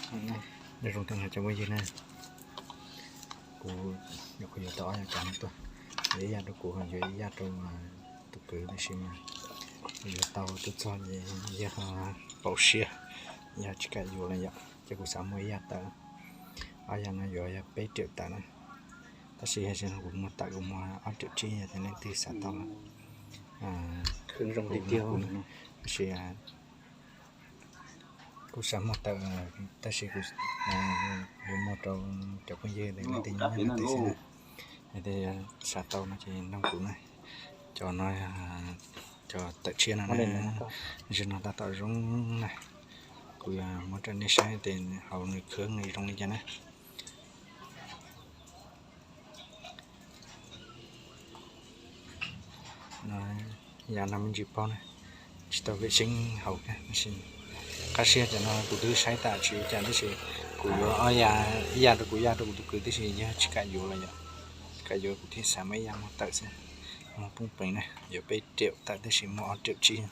Nyob zoo tag nrho cov phooj ywg na, kuv nyuam qhuav yuav tau ob yam kav no tuaj, yuav ib yam rau kuv, yuav ib yam rau tus kwv, tab sis mas yuav tau tuaj txog ces yawg ho paub siab, yawg tsis kam yuav lawm yom, ces kuv xav muag ib yam tawm. Ob yam no yuav yog peb riam tawm na, tab sis yog kuv muag tawm kuv muag ob riam tsib, yog tias leej twg xav tau, tab sis kuv xav muag tawm, tab sis kuv yuav muag rau cov phooj ywg leej twg nyob nyob teb xwb na. Yog tias xav tau no ces nug kuv na. Cov no, cov tawm tshiab no, zaum no tab tom zoo na. Kuv yuav muab rau nej saib tias hauv nws khwb nws zoo li cas na. Yav no me ntsis paug na, tsis tau vem seeb hauv, qab siab cov no kuv twb saib tas tsis ua cas tab sis kuv yuav ob yam, ib yam rau kuv, ib yam rau kuv tus kwv, tab sis yog tsis kam yuav los yog tsis kam yuav kuv thiaj xav muab ib yam muag tawm xwb. Muag poob peev na, yuav peb riam tawm tab sis muag ob riam tsib.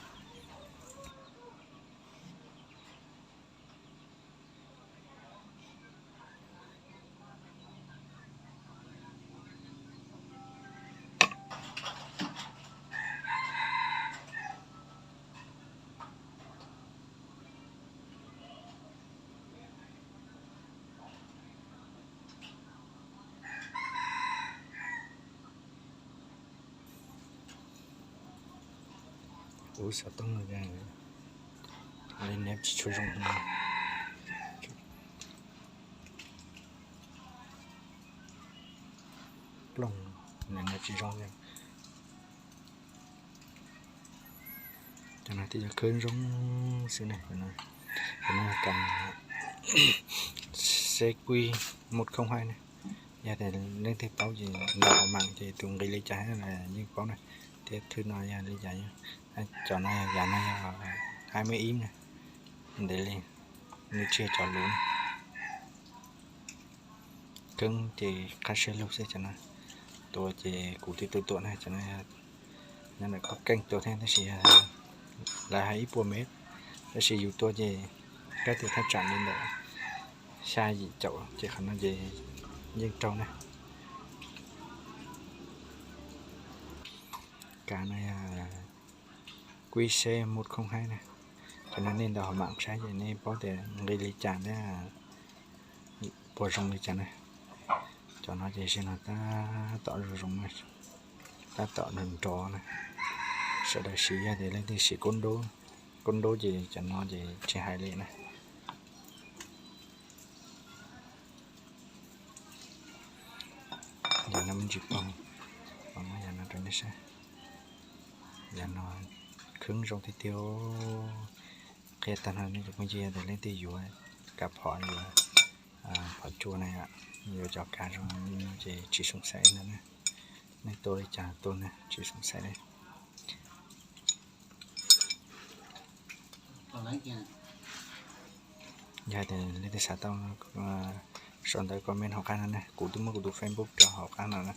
Ub, xov tooj no li neb tsis tshua zoo. Plooj, nws tsis zoo li. Cov no twb yog khwb zoo xwb ne. Cov no yog C Q một không hai ne. Yog tias leej twg paub ces ntaus hauv mạng ces tus nqi li cas yeej paub na. Thiab thwb no yog li cas, cov no yog, yav no yog hai mươi ib na. Ntev li, nws tsis yog cov luv na. Khwb ces qab siab lug xwb cov no. Tua ces kuv twb tua tuaj na, cov no nyob ntawm Koj Keej tua thiab tab sis lawv hais ib puas mev, tab sis yus tua ces kab tias thaj tsam li ntawm xya yim caum ces qhov no ces yeej raug na. Kav no yog Q C một không hai na. Cov no nej ntaus hauv mạng saib ces nej paub tias nqi li cas thiab puas zoo li cas na. Cov no ces zaum no tab tom zoo zoo na, tab tom nrov nrov na. Sawv daws siv, yog tias leej twg siv kub dub, kub dub ces cov no ces tsis hais li na. Yav no me ntsis paug, yav no rau nej saib. Yav no khwb zoo tiag tiag. Qhia tag no nej cov phooj ywg, yog tias leej twg yuav kav phom, yuav phom cua na, yuav cov kav zoo no ces tsis xoo xaim no na. Nej tua li cas tua na, tsis xoo xaim li. Yog tias leej twg xav tau, sau ntawv comment hauv qab no na, kuv twb muab kuv tus Facebook rau hauv qab no na.